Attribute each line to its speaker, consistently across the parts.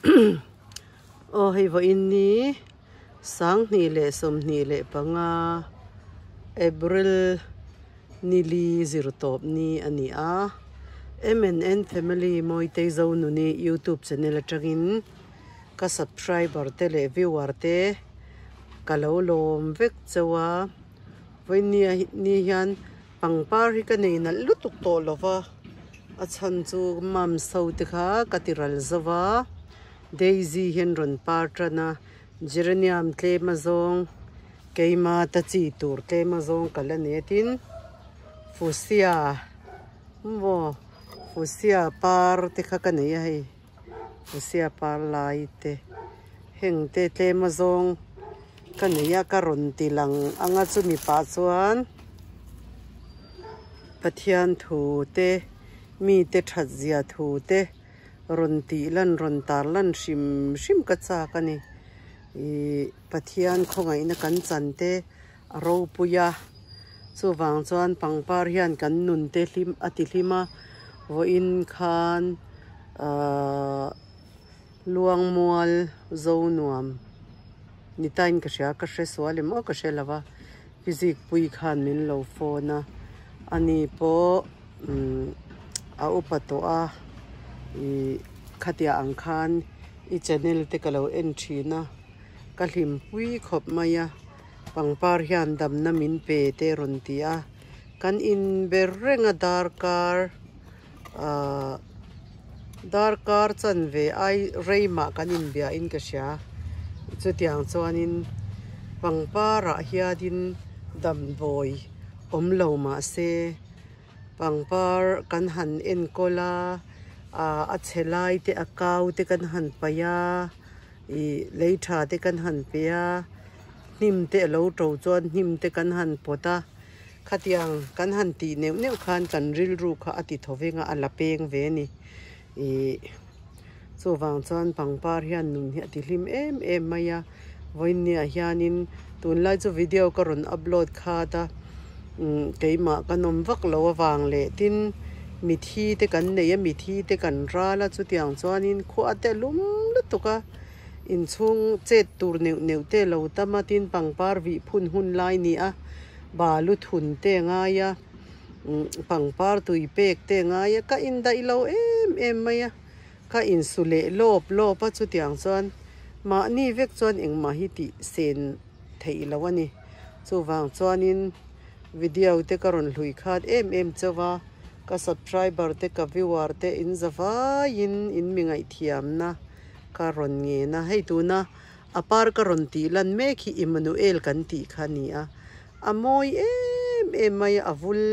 Speaker 1: Aw hei vawiin ni 2025 April nili zirtawp ni a ni a M and N family Mawitei Zonuni youtube channel atangin ka subscriber te leh viewer te ka lo lawm vek chauh a vawiin ni hian pangpar hi ka nei nalh lutuk tawh lo va. A chhan chu mums ho te kha ka ti ral zo va daisy hian rawn par tan a geranium tlem azawng keima ta chi tur tlem azawng ka la nei a tin fuchsia maw fuchsia par te kha ka nei a hei fuchsia par lai te heng te tlem azawng ka nei a ka rawn ti lang ang a chumi pah chuan. Pathian thu te, mite that zia thu te rawn tih lan rawn tar lan hrim hrim ka chak a ni. Ihh Pathian khawngaihna kan chan te a ropui a, chuvang chuan pangpar hian kan nun te hlim a ti hlim a, vawiin khan ahh Luangmual Zonuam ni tain ka hria ka hre sual em aw ka hre lo va. Physic pui khan min lo phone a, ani pawh umm a upa tawh a, ih khatia ang khan i channel te ka lo en thin a, ka hlimpui khawp mai a, pangpar hian damna min pe te a rawn ti a, kan in ber reng a darkar ahh darkar chanve ai rei mah kan inbiah in ka hria chutiang chuanin pangparah hianin damdawi awm lo mah se pangpar kan han enkawl a ah a chhe lai te a kau te kan han paih a ih lei tha te kan han pe a hnim te a lo to chuan hnim te kan han pawt a. Khatiang kan han tih neuh neuh khan kan rilru kha a ti thaw veng a, a la peng ve a ni. Ih chuvang chuan pangpar hian nun hi a ti hlim em em mai a, vawiinniah hianin tunlai chu video ka rawn upload khat a, umm keimah ka nawm vak lo avang leh tin mithi te kan nei a, mithi te kan ral a, chutiang chuanin khua te a lum lutuk a, inchhung chet tur neuh neuh te a lo tam a, tin pangpar vih phun hun lai ni a. Balu thun te a ngai a, pangpar tui pek te a ngai a, ka indaih lo em em mai a, ka insu leh lawp lawp a, chutiang chuan mahni vek chuan engmah hi tih sen theih loh a ni. Chuvang chuanin video te ka rawn hlui khat em em chauh a, ka subscriber te ka viewer te in za vaiin in mi ngaihthiamna ka rawn ngen a, hei tuna A par ka rawn tih lan mek hi Emmanuel kan tih kha a ni a, a mawi em em mai a, a vul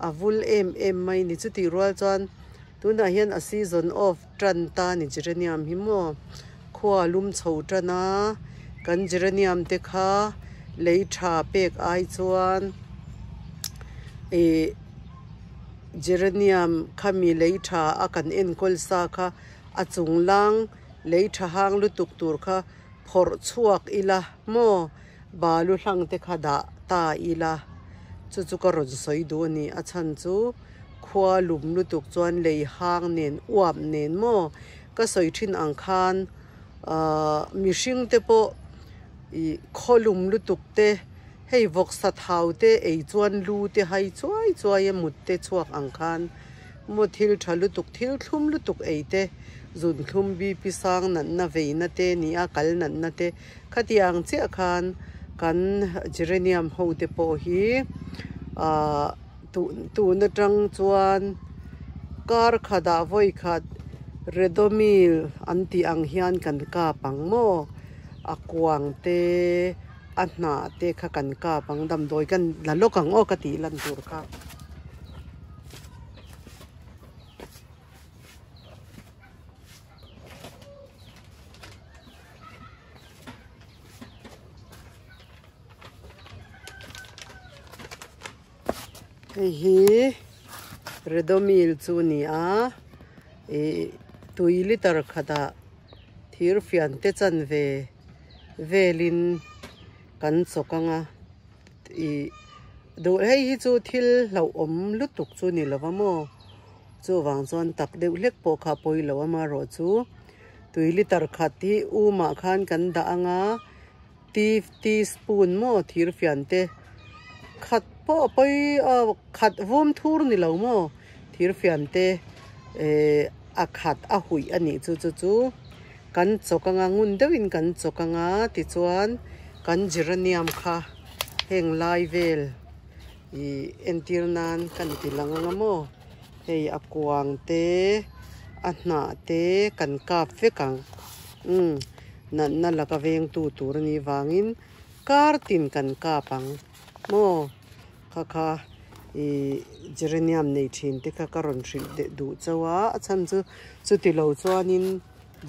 Speaker 1: a vul em em mai a ni. Chutih rual chuan tunah hian a season off tan ta a ni geranium hi maw khua a lum chho tan a, kan geranium te kha lei tha pek ai chuan ih geranium khami lei tha a kan enkawl sa kha a chung lang. Lei tha hang lutuk tur kha phawrh chhuak ila maw balu hlang te kha dah ta ila chu chu ka rawn sawi duh a ni. A chhan chu khua lum lutuk chuan lei hang nen uap nen maw ka sawi thin ang khan ahh mihring te pawh ih khaw lum lutuk te hei vawksa thau te ei chuan lu te hai chuai chuai a mut te chhuak ang khan maw thil tha lutuk thil thlum lutuk ei te. Zunthlum BP sang natna veina te ni a, kal natna te khatiang chiah khan kan geranium ho te pawh hi ahh tun atang chuan kar khatah vawi khat redomil an tih ang hian kan kap ang maw a kuang te a hnah te kha kan kap ang damdawi kan la lawk ang aw ka tih lan tur kha. Hei hi Redomil chu a ni a ih tui liter khatah thir fian te chanve velin kan chawk ang a. Ih duh hei hi chu thil hlauhawm lutuk chu ni lo va maw chuvang chuan tak deuh hlek pawh kha pawi lo amaherawh chu Tui liter khat hi um ah khan kan dah ang a tea teaspoon maw thir fian te khat pawh a pawi a khat vawm thur ni lo maw thir fian te eh a khat a huih a nih chu chu chu kan chawk anga ngun deuhin kan chawk anga tichuan kan geranium kha heng lai vel ih entir nan kan ti lang anga maw. Hei a kuang te a hnah te kan kap vek ang umm natna laka vengtu tur a nih vangin kar tin kan kap ang maw kha kha ih geranium nei thin te kha ka rawn hrilh deh duh chauh a a chhan chu chuti lo chuanin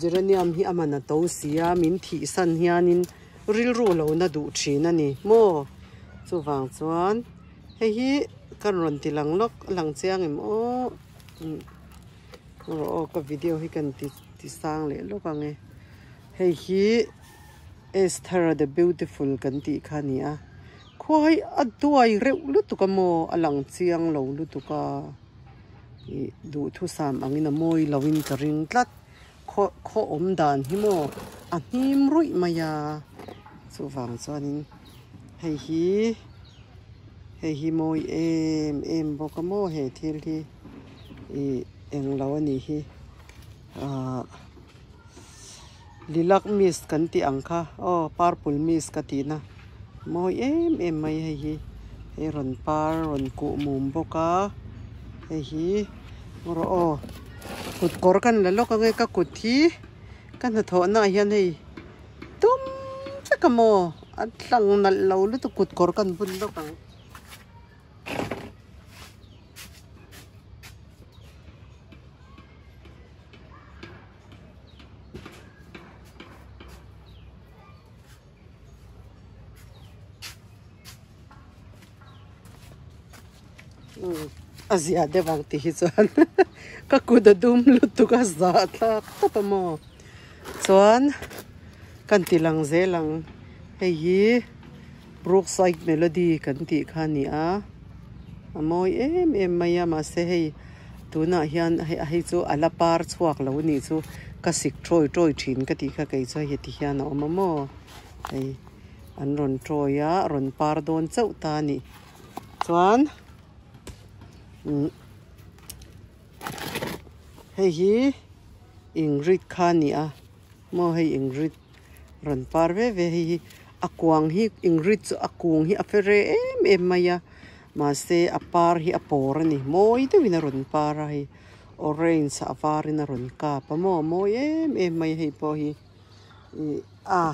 Speaker 1: geranium hi a man a to si a min thih san hianin rilru lo na duh thin a ni maw chuvang chuan. Hei hi kan rawn ti lang lawk a lang chiang em aw umm rawh aw ka video hi kan ti ti sang leh lawk ang e hei hi Esther the beautiful kan tih kha a ni a khua hi a duai reuh lutuk a maw a lang chiang lo lutuk a ih duhthusam angin a mawi lo in ka ring tlat khaw khaw awm dan hi maw a hnim ruih mai a chuvang chuanin. Hei hi hei hi mawi em em bawk a maw he thil hi ih englo a nih hi ahh lilac mist kan tih ang kha aw purple mist ka tih na mawi em em mai hei hi hei rawn par rawn kuh mum bawk a hei hi rawh aw kut kawr kan la lawk ang e ka kut hi ka hnathawh na ah hian hei. Tum vek a maw? A tlang nalh lo lutuk kut kawr kan bun lawk ang. A zia deuh ang tih hi chuan ka kut a dum lutuk a zah thlak tawp a maw chuan kan ti lang zel ang hei hi brookside melody kan tih kha a ni a a mawi em em mai a mahse hei tunah hian hei hei chu a la par chhuak lo a nih chu ka sik tawi tawi thin ka tih kha kei chu hei ti hian a awm a maw hei. An rawn tawi a, a rawn par dawn chauh ta a ni. Chuan umm hei hi Ingrid kha a ni a, maw hei Ingrid rawn par ve ve hei hi a kuang hi Ingrid chu a kung hi a fe re em em mai a, mahse a par hi a pawr a ni, mawi deuhin a rawn par a hei orange a varin a rawn kap a maw mawi em em mai hei pawh hi ih a.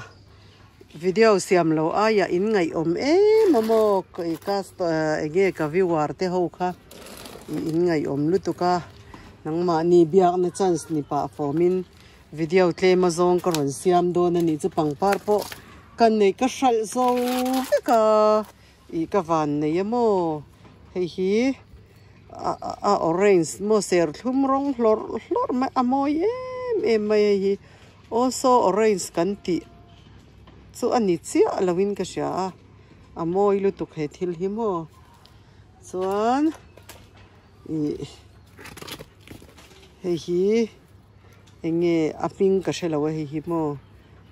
Speaker 1: Video siam lo aia in ngaihawm em a maw enge ka viewer te ho kha in ngaihawm lutuk a nangmahni biakna chance ni pah fawmin video tlem a zawng ka rawn siam dawn a nih chu pangpar pawh ka nei ka hralh zo vek a ih ka van nei a maw hei hi a orange maw serthlum rawng hlawrh hlawrh mai a mawi em em mai hei hi. Aw saw orange kan tih chu a ni chiah lo in ka hria a, a mawi lutuk he thil hi maw chuan ih hei hi eng nge a hming ka hre lo a hei hi maw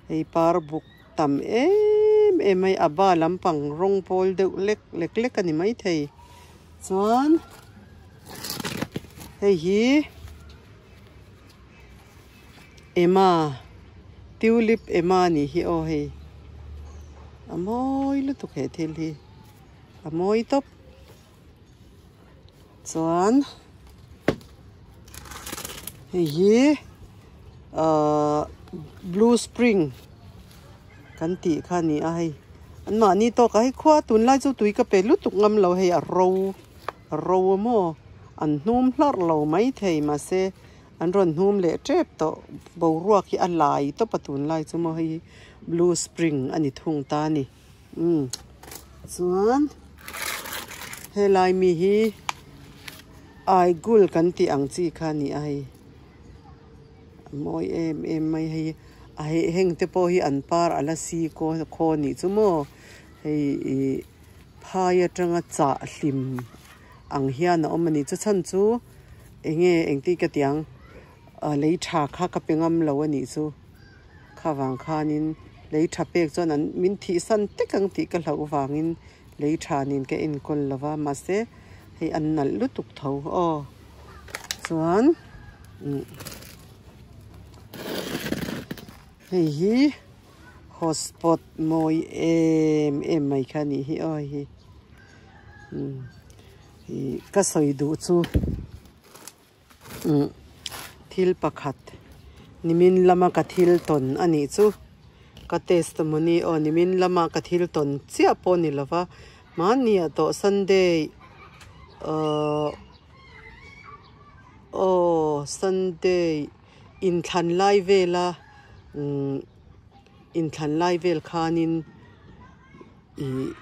Speaker 1: hei par buk tam em em mai a ba lampang rawng pawl deuh lek lek lek a ni maithei chuan hei hi. Emma tulip Emma nih hi aw hei a mawi lutuk he thil hi a mawi tawp chuan hei hi ahh blue spring kan tih kha a ni a hei an mahni tawkah hei khua tunlai chu tui ka pe lutuk ngam lo hei a ro a ro a maw an hnum hlarh lo maithei mahse. An rawn hnum leh tep tawh boruak hi a lai tawp a tunlai chu maw hei hi blue spring a ni thung ta a ni umm chuan helai mi hi aigul kan tih ang chi kha a ni a hei a mawi em em mai hei a hei heng te pawh hi an par a la si kaw khaw a nih chu maw hei ih phai atanga chah hlim ang hian a awm a ni chu chhan chu. Enge engti ka ti ang? Lei tha kha ka pe ngam lo a nih chu. Kha vang khanin lei tha pek chuan an min thihsan tek ang tih ka hlauh vangin lei tha nen ka enkawl lo va mahse hei an nalh lutuk tho aw chuan hei hi hotspot mawi em em mai kha a nih hi aw hei hi ih ka sawi duh chu. Umm thil pakhat nimin lama ka thil tawn a nih chu ka testimony aw nimin lama ka thil tawn chiah pawh a ni lova hmania tawh sunday ahh aw sunday inthlan lai vela umm inthlan lai vel khanin Ih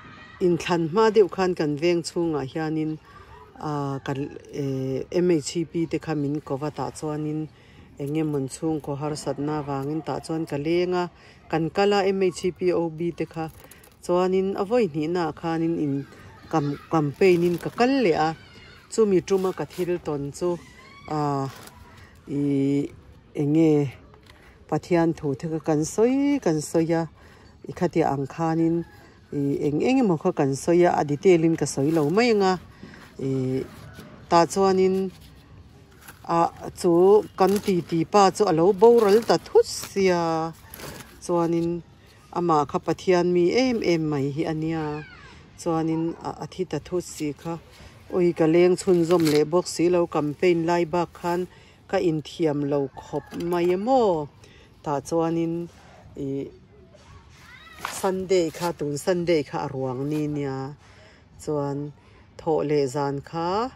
Speaker 1: inthlan hma deuh khan kan veng chhungah hianin ah kan eh M_H_P te kha min ko va tah chuanin eng emaw chhungkaw harsatna avangin tah chuan ka leng a kan kal a M_H_P O_B te kha chuanin a vawi hnihnaah khanin in campaign in ka kal leh a chumi tuma ka thil tawn chu ah ih eng nge Pathian thu te kha kan sawi kan sawi a. I khatiah ang khanin ih eng eng emaw kha kan sawi a, a detail in ka sawi lo mai anga ih tah chuanin ah chu kan titi pa chu a lo boral ta thut sia chuanin amah kha Pathian mi em em mai hi a nia chuanin a thi ta thut si kha ui ka leng chhunzawm leh bawk si lo campaign lai bak khan ka inthiam lo khawp mai emaw. Tah chuanin ih Sunday kha tun Sunday kha a ruang ni nia chuan thawh leh zan kha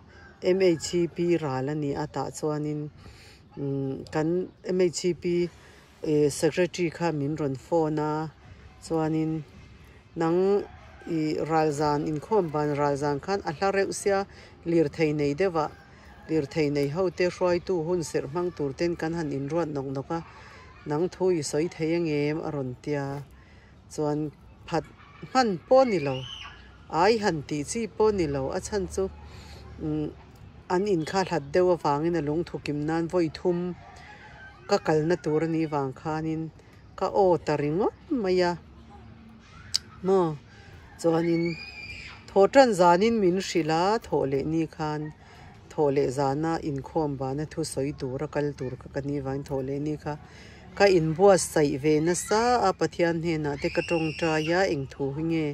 Speaker 1: M_H_P ral a ni a tah chuanin umm kan M_H_P eh secretary kha min rawn phone a chuanin nang ih ral zan inkhawm ban ral zan khan a hla reuh sia lirthei nei deuh ah. Lirthei nei ho te hruaitu hun serh hmang tur ten kan han inruat nawk nawk a, nang thu i sawi thei angem a rawn tia chuan phat hman pawh a ni lo, ai han tih chi pawh a ni lo, a chhan chu umm an inkha hlat deuh avangin a lungthu kim nan vawi thum ka kalna tur a nih vang khanin ka aw ta ringawt mai a maw chuanin thawh tan zanin min hrilh a thawh leh ni khan. Thawh leh zana inkhawm vana thu sawi tura kal tur kha ka ni vangin thawh leh ni kha ka inbuatsaih ve nasa a, Pathian hnenah te ka tawngtai a, eng thu hi nge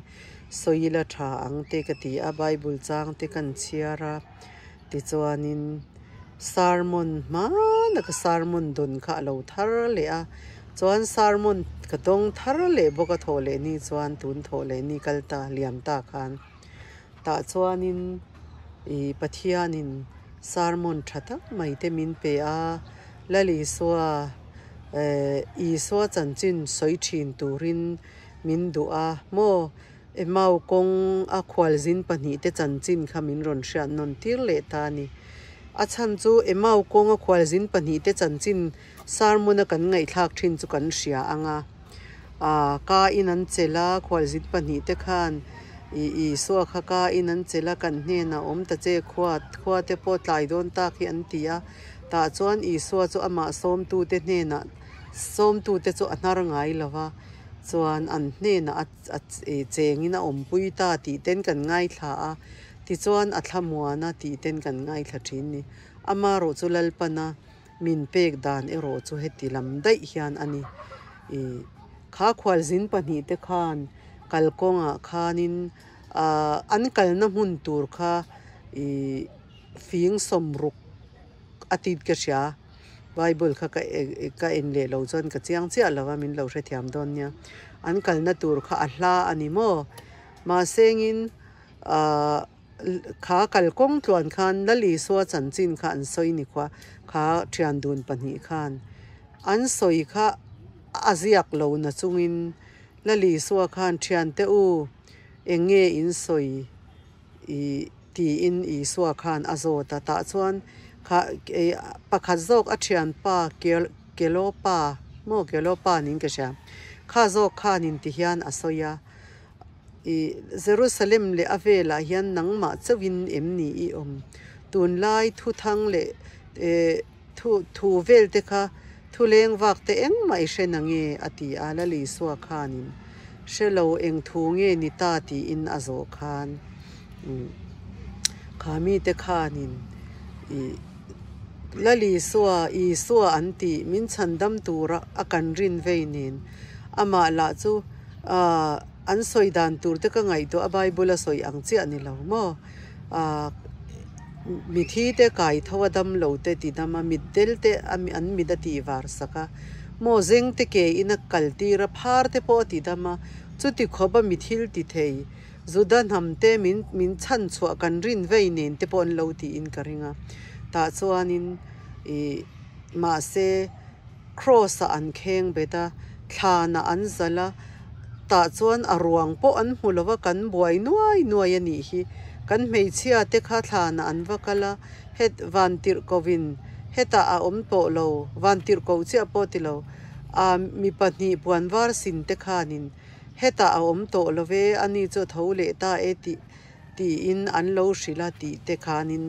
Speaker 1: sawi ila tha ang te ka ti a, Bible chang te kan chhiar a, tichuanin sermon hmana ka sermon dawn kha a lo thar leh a, chuan sermon ka dawng thar leh bawk a thawh leh ni chuan tun thawh leh ni kal ta liam ta khan. Tah chuanin ih Pathianin sermon tha tak mai te min pe a, Lal Isua eh Isua chanchin sawi thin turin min duh a maw? Emau kawng a khualzin pahnih te chanchin kha min rawn hriat nawn tir leh ta a ni. A chhan chu Emau kawng a khualzin pahnih te chanchin sermon a kan ngaihthlak thin chu kan hria ang a. Ah ka in an chelh a, khualzin pahnih te khan ih Isua kha ka in an chelh a, kan hnenah awm ta che khua khua te pawh tlai dawn tak hi an ti a. Tah chuan Isua chu amah sawmtute hnenah sawmtute chu a hnar ngai lo va, chuan an hnenah a a chengin a awmpui ta tih ten kan ngaithla a, tichuan a thlamuan a tih ten kan ngaithla thin ni. Amaherawh chu Lalpana Min pek dan erawh chu heti lam daih hian a ni. Ih kha khualzin pahnih te khan kalkawngah khanin ah an kalna hmun tur kha ih fing sawmruk a tit ka hria. Bible kha ka ka en leh lo chuan ka chiang chiah lo va min lo hrethiam dawn nia. An kalna tur kha a hla a ni maw? Mahsengin ah. Kha kalkawng tluan khan Lal Isua chanchin kha an sawi ni khua, kha thian dun pahnih khan an sawi kha a ziak lo na chungin Lal Isua khan thiante u eng nge in sawi ih tiin Isua khan a zawt a, tah chuan kha pakhat zawk a thianpa Kelopa maw Kelopa niin ka hria, kha zawk khanin tihian a sawi a. Ih Jerusalem leh a velah hian nangmah chauhin em ni i awm? Tunlai thuthang leh eh. Thu thu vel te kha thu leng vak te engmah i hre nange a ti a, Lal Isua khanin hre lo eng thu nge ni ta tiin a zawh khan kha mite khanin ih Lal Isua, Isua an tih min chhandam tura a kan rin vei nen amah lah chu aah an sawi dan tur te ka ngaihtuah a Bible a sawi ang chiah ni lo maw aah Mithi te kai tho a dam lo te ti dam a, mitdel te an mit a tih var sak a, maw zeng te ke in a kal tir a, phar te pawh a ti dam a, chuti khawp a mi thil ti thei Juda hnam te min min chhan chhuah kan rin vei nen te pawh an lo tiin ka ring a, tah chuanin ih mahse Kraws ah an kheng bet a, thlan ah an zalh a, tah chuan a ruang pawh an hmu lo va, kan buai nuai nuai a nih hi. Kan hmeichhia te kha thlan ah an va kal a, het vantirhkoh in hetah a awm tawh lo, vantirhkoh chiah pawh ti lo, ah mi pahnih puan var sin te khanin hetah a awm tawh lo ve, ani chu a tho leh ta e tih tiin an lo hrilh a tih te khanin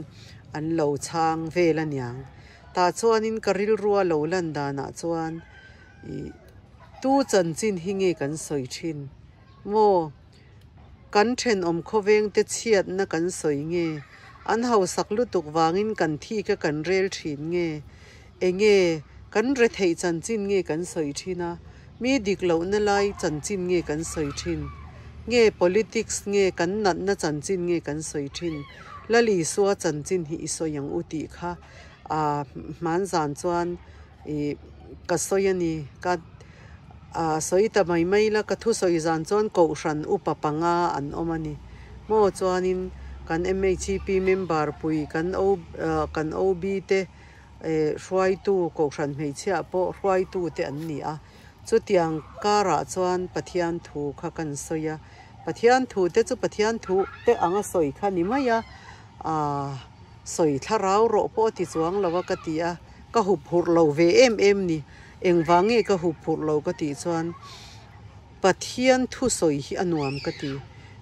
Speaker 1: an lo chhang vel a niang. Tah chuanin ka rilrua lo lan danah chuan ih tu chanchin hi nge kan sawi thin maw? Kan thenawm khawvengte chhiatna kan sawi nge? An hausak lutuk vangin kan thi kha kan rel thin nge? Enge kan retheih chanchin nge kan sawi thin a? Mi dik lohna lai chanchin nge kan sawi thin? Nge politics nge kan natna chanchin nge kan sawi thin? Lal Isua chanchin hi i sawi ang u tih kha a hmanzan chuan ih ka sawi a ni. Ka ah sawi ta mai mai la ka thusawi zan chuan kohhran upa panga an awm a ni. Maw chuanin kan MHP member pui kan O ah kan OB te eh hruaitu kohhran hmeichhia pawh hruaitu te an ni a. Chutiang karah chuan Pathian thu kha kan sawi a. Pathian thu te chu Pathian thu te anga sawi kha ni mai a. Aaa sawi thlarau rawh pawh a ti chuang lo a ka ti a, ka hup phurh lo ve em em ni. Engvang nge ka hup phurh lo ka tih chuan Pathian thusawi hi a nuam ka ti.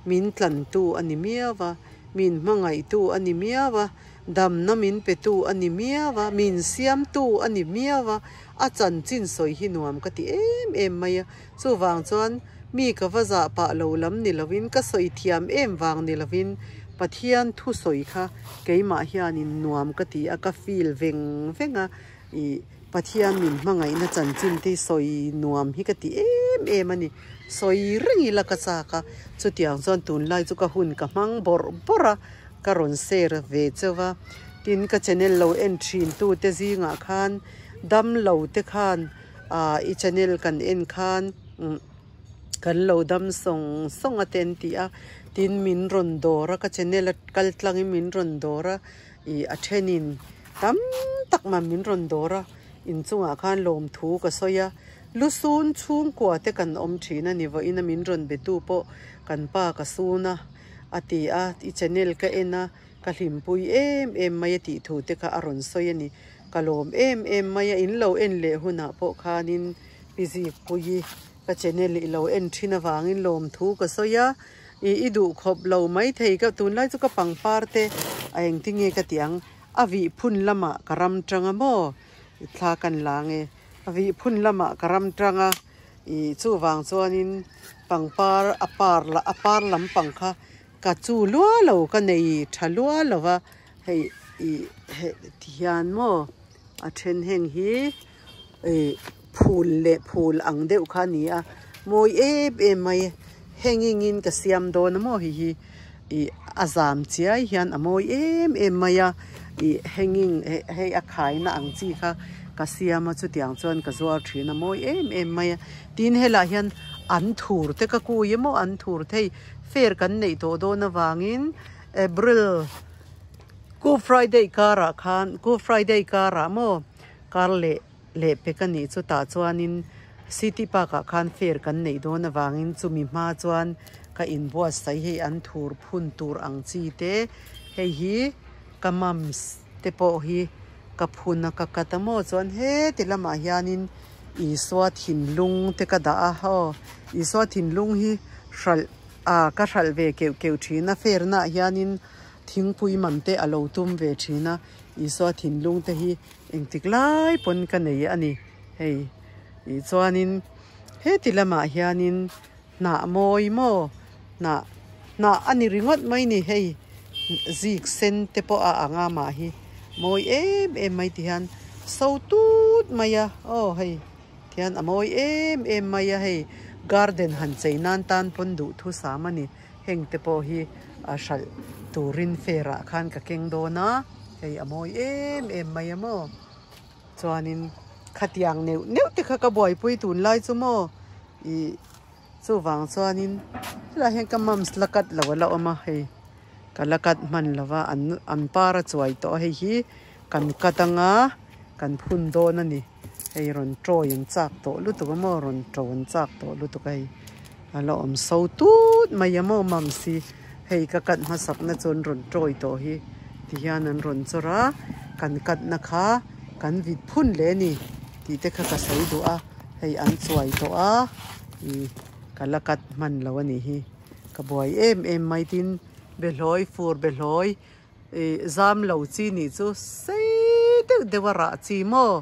Speaker 1: Min tlantu a ni miau a, min hmangaihtu a ni miau a, damna min petu a ni miau a, min siamtu a ni miau a, a chanchin sawi hi nuam ka ti em em mai a. Chuvang chuan mi ka va zah pah lo lam ni lovin, ka sawi thiam em vang ni lovin Pathian thusawi kha keimah hianin nuam ka ti a, ka feel veng veng a, ih Pathian min hmangaihna chanchin te sawi nuam hi ka ti em em a ni. Sawi reng ila ka chak a, chutiang chuan tunlai chu ka hun ka hmang bawrh bawrh a, ka rawn share ve chauh va. Tin, ka channel lo en thin tute zingah khan damlo te khan ah i channel kan en khan umm kan lo dam sawng sawng a te an ti a, tin min rawn dawr a ka channel a kal tlangin min rawn dawr a ih a thenin tam tak mah min rawn dawr a inchungah khan lawmthu ka sawi a lusun chhungkua te kan awm thin a ni vawiin a min rawn be tu pawh kan pa ka sun a a ti a i channel ka en a ka hlimpui em em mai a tih thu te kha a rawn sawi a ni. Ka lawm em em mai a, in lo en leh hunah pawh khanin Pi Zikpuii ka channel i lo en thin avangin lawmthu ka sawi a, ih i duh khawp lo maithei ka tunlai chu ka pangpar te a engtinge ka tih ang, a vih phun lamah ka ram tang a maw thla kan la nge a vih phun lamah ka ram tang a ih chuvang chuanin pangpar a par la a par lampang kha ka chu lua lo ka nei tha lua lo va. Hei ih heh ti hian maw a then heng hi ih phul leh phul ang deuh kha a ni a mawi em em mai hanging in ka siam dawn a maw hei hi ih a zam chiai hian a mawi em em mai a ih hanging hei a khaina ang chi kha ka siam a chutiang chuan ka zuar thin a mawi em em mai a tin helaiah hian an thur te ka kui a maw an thur thei fair kan neih tawh dawn avangin. April Good Friday karah khan Good Friday karah maw kar leh leh pek a nih chu tah chuanin City Park ah khan fair kan neih dawn avangin chumi hma chuan ka inbuatsaih hei an thur phun tur ang chi te hei hi ka mums te pawh hi ka phun a ka cut a maw chuan heti lamah hianin Isua thinlung te ka dah a aw Isua thinlung hi hralh Ah ka hralh ve keuh keuh thin a, fair naah hianin thingpui man te a lo tum ve thin a, Isua thinlung te hi engtik lai pawn ka nei a ni hei ih chuanin heti lamah hianin hnah mawi maw hnah hnah a ni ringawt mai ni hei zik sen te pawh a ang a mah hi mawi em em mai ti hian so tut mai a aw hei tihian a mawi em em mai a hei garden han chei nan tan pawn duhthusam a ni. Heng te pawh hi a hralh turin fair ah khan ka keng dawn a, hei a mawi em em mai a maw. Chuanin khatiang neuh neuh te kha ka buaipui tunlai chu maw ih chuvang chuanin helaiah hian ka mums la cut lo a la awm a hei ka la cut hman lo va an an par a chuai tawh a hei hi kan cut anga kan phun dawn a ni. Hei rawn tawi an chak tawh lutuk a maw rawn to an chak tawh lutuk a hei a la awm so tut mai a maw mam si hei ka cut hmasak na chu an rawn tawi tawh hi ti hian an rawn chawr a kan cut na kha kan vit phun leh a ni tih te kha ka sawi duh a hei an chuai tawh a ih ka la cut hman lo a nih hi ka buai em em mai tin behlawi fur behlawi. Ih zam lo chi nih chu sei deuh deuh a rah chi maw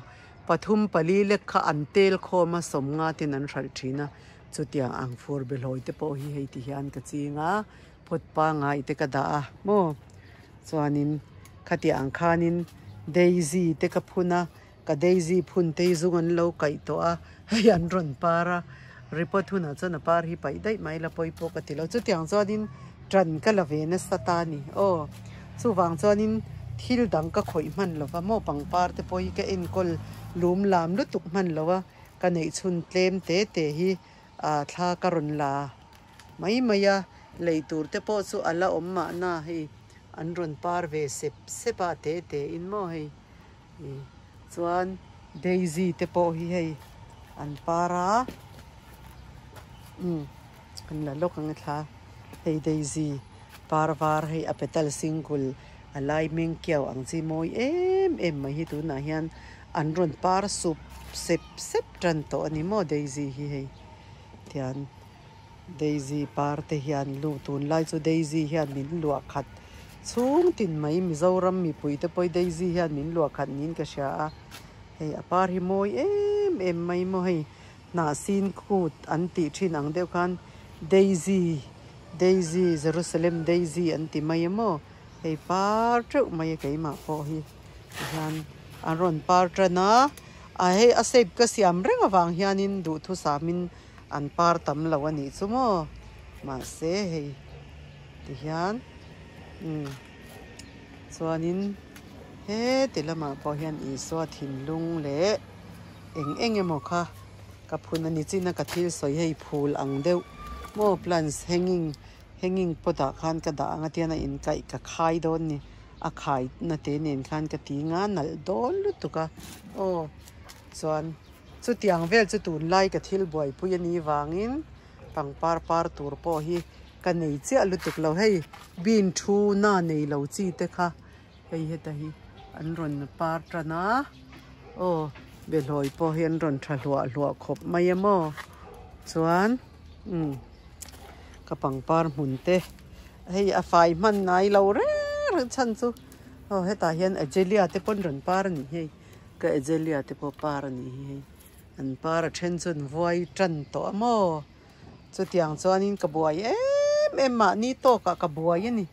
Speaker 1: pathum pali lek kha an tel khawm a sawmnga ten an hralh thin a chutiang ang fur behlawi te pawh hi hei ti hian ka ching a phawt pangai te ka dah a maw chuanin khatiang ang khanin daisy te ka phun a ka daisy phun te hi zung an lo kaih tawh a hei an rawn par a report hunah chuan a par hi paih daih mai la pawi pawh ka ti lo chutiang chuanin ṭan ka la ve nasa ta a ni aw chuvang chuanin thil dang ka khawih hman lo va maw pangpar te pawh hi ka enkawl lum lam lutuk hman lo a ka neih chhun tlem te te hi ah thla ka rawn la mai mai a lei tur te pawh chu a la awm mahna hei an rawn par ve sep sep a te te in maw hei. Chuan daisy te pawh hi hei an par a umm an la lawk ang a thla hei daisy par var hei a petal single a lai meng kiau ang chi mawi em em mai hi tunah hian an rawn par sup sep sep tan tawh a ni maw daisy hi hei tian Daisy par te hian lu tunlai chu Daisy hian min luah khat chhung tin mai Mizoram mipui te pawh Daisy hian min luah khat niin ka hria a hei a par hi mawi em em mai maw hei hnah sin kut an tih thin ang deuh khan Daisy Daisy Jerusalem Daisy an ti mai a maw hei par teuh mai a keimah pawh hi tihian an rawn par tan a a hei a shape ka siam reng avang hianin duhthusamin. An par tam lo a nih chu maw mahse hei ti hian umm chuanin heti lamah pawh hian Isua thinlung leh eng eng emaw kha ka phun a ni chin a ka thil sawi hei phul ang deuh maw plants hanging hanging pot ah khan ka dah ang a tihian a inkaih ka khai dawn ni a khai na te nen khan ka ti nga nalh dawn lutuk a aw chuan. Chutiang vel chu tunlai ka thil buaipui a nih vangin pangpar par tur pawh hi ka nei chiah lutuk lo. Hei bean thu na nei lo chi te kha hei heta hi an rawn par tan a, aw behlawi pawh hi an rawn tha hluah hluah khawp mai a maw chuan umm ka pangpar hmun te hei a fai hman ngai lo reng reng chhan chu aw hetah hian azelia te pawn rawn par a ni hei. Ka Azelia te pawh par a nih hi hei an par a then chu an vuai tan tawh a maw chutiang chuanin ka buai em em mahni tawkah ka buai a ni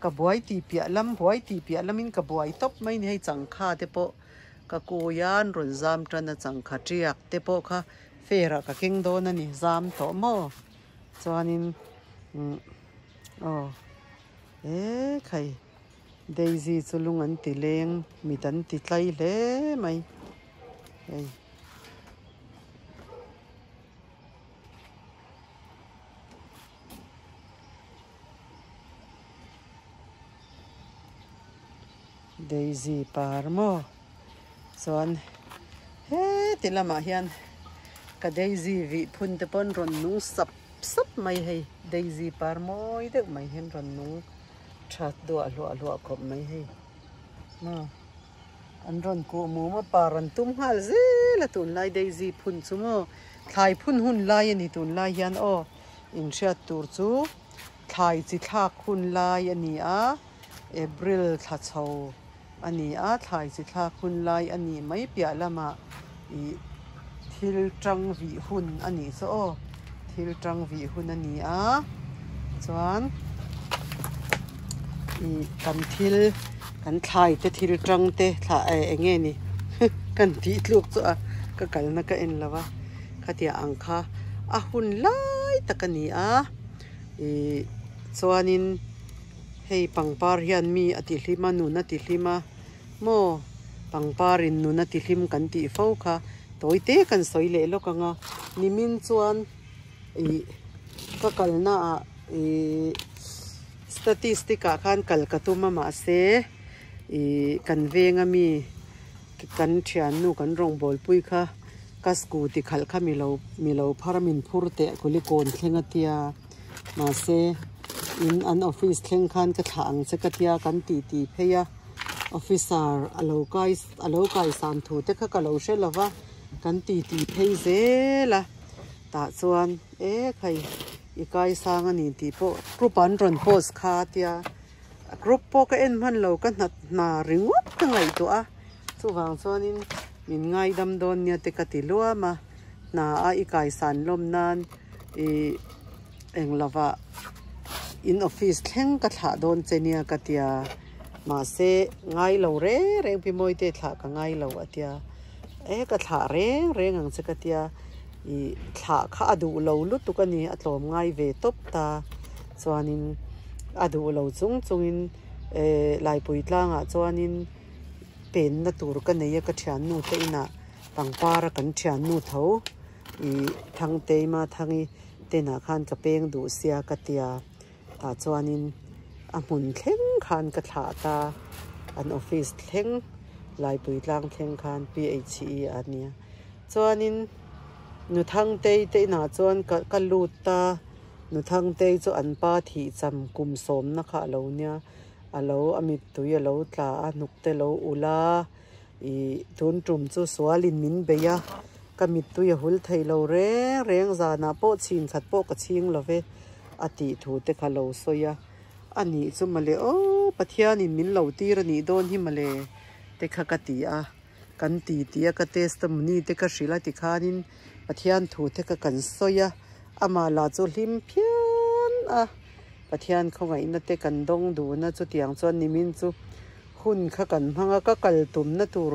Speaker 1: ka buai tih piah lam buai tih piah lamin ka buai tawp mai a ni hei changkha te pawh ka kui a an rawn zam tan a changkha tiak te pawh kha fair ah ka keng dawn a ni zam tawh maw chuanin umm aw e khai. Daisy chu lung an ti leng mit an ti tlai hle mai hei. Daisy par maw chuan heti lamah hian ka daisy vih phun te pawh an rawn nung sap sap mai hei daisy par mawi deuh mai hian rawn nung. That duah hluah hluah khawp mai hei maw an rawn kuh mum a par an tum nghal zel a tunlai daisy phun chu maw thlai phun hun lai a ni tunlai hian aw inhriat tur chu thlai chi thlak hun lai a ni a april thla chho. a ni a thlai chi thlak hun lai a nih mai piah lamah ih thil tang vih hun a nih chu aw thil tang vih hun a ni a chuan ih kan thil kan thlai te thil tang te thla eh eng nge ni kan tih tluk chu a ka kalna ka en lo a khatiang ang kha a hun lai tak a ni a ih chuanin hei pangpar hian mi a ti hlim a nun a ti hlim a maw pangpar in nun a ti hlim kan tih fo kha tawi te kan sawi leh lawk ang a nimin chuan ih ka kalna ah ih statistic ah khan kal ka tum a mahse ih kan veng ami kan thiannu kan rawngbawlpui kha ka scooty khalh kha milo milo phar a min phur teh kulikawn thleng a tia mahse in an office thleng khan ka thlah ang che ka tia kan ti ti phei a officer alo kai alo kai san thu te kha ka lo hre lova kan ti ti phei zel a tah chuan e khai i kai sang a ni tih pawh group an rawn post kha tia group pawh ka en hman lo ka hna hna ringawt ka ngaihtuah a chuvang chuanin min ngaidam dawn nia te ka ti luam a hna a i kai san lawm nan ih eng lova in office thleng ka thlah dawn che nia ka tia mahse ngai lo reng reng pi mawi te thlah ka ngai lo a tia e ka thlah reng reng ang che ka tia ih thlah kha a duh lo lutuk a ni a tlawm ngai ve tawp ta chuanin a duh lo chung chungin eh laipui tlangah chuanin penna tur ka nei a ka thiannu te inah pangpar a kan thiannu tho ih thangtei ma thangi tenah khan ka peng duh sia ka tia tah chuanin a hmun thleng khan ka thlah ta an office thleng laipui tlang thleng khan P_H_E a nia chuanin nu thangtei te inah chuan ka ka lut ta nu thangtei chu an pa thih cham kum sawmna kha alo nia alo a mittui alo tla a hnuk te lo ulh a ih tun tum chu sualin min bei a ka mittui a hul thei lo reng reng zanah pawh chhin khat pawh ka chhing lo ve a tih thu te kha lo sawi a anih chu mawle aw Pathianin min lo tir anih dawn hi mawle te kha ka ti a kan ti ti a ka testimony te ka hrilh a tikhanin Pathian thu te kha kan sawi a amah lah chu hlim phian a Pathian khawngaihna te kan dawng dun a chutiang chuan nimin chu hun kha kan hmang a ka kal tumna tur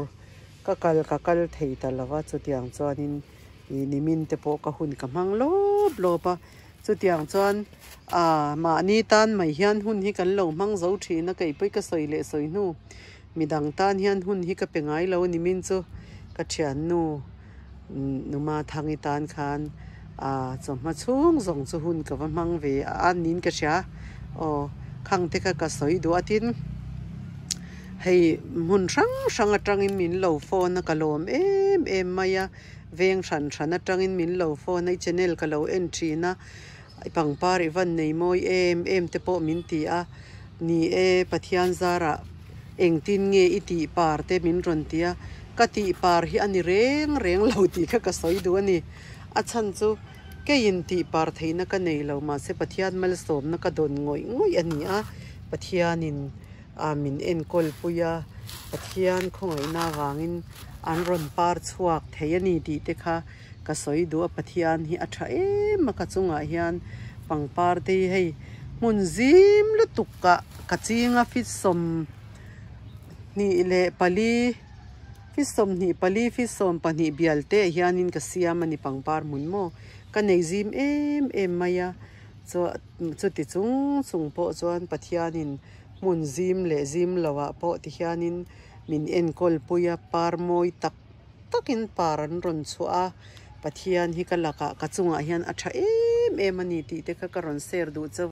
Speaker 1: ka kal ka kal thei ta lo va chutiang chuanin ih nimin te pawh ka hun ka hmang lawp lawp a chutiang chuan ah mahni tan mai hian hun hi kan lo hmang zo thin a keipawh ka sawi leh sawi hnu midang tan hian hun hi ka pe ngai lo nimin chu ka thiannu numa thangi tan khan ah chawhma chhung zawng chu hun ka va hmang ve a niin ka hria aw khang te kha ka sawi duh a tin hei hmun hrang hrang atangin min lo phone a ka lawm em em mai a veng hran hran atangin min lo phone a i channel ka lo en thin a pangpar i van nei mawi em em te pawh min ti a ni e Pathian zarah engtin nge i tih par te min rawn ti a ka tih par hi a ni reng reng lo tih kha ka sawi duh a ni a chhan chu keiin tih par theihna ka nei lo mahse Pathian malsawmna ka dawn ngawih ngawih a ni a Pathianin a min enkawl pui a Pathian khawngaihna avangin an rawn par chhuak thei a ni tih te kha ka sawi duh a Pathian hi a tha em a ka chungah hian pangpar te hi hei hmun zim lutuk ah ka ching a feet 24 feet 24 feet 12 bial te hianin ka siam a ni pangpar hmun maw ka nei zim em em mai a chuti chung chung pawh chuan Pathianin hmun zim leh zim lohah pawh ti hianin min enkawl pui a par mawi tak takin par an rawn chhuah a Pathian hi ka lakah ka chungah hian a tha em em a ni tih te kha ka rawn share duh chauh.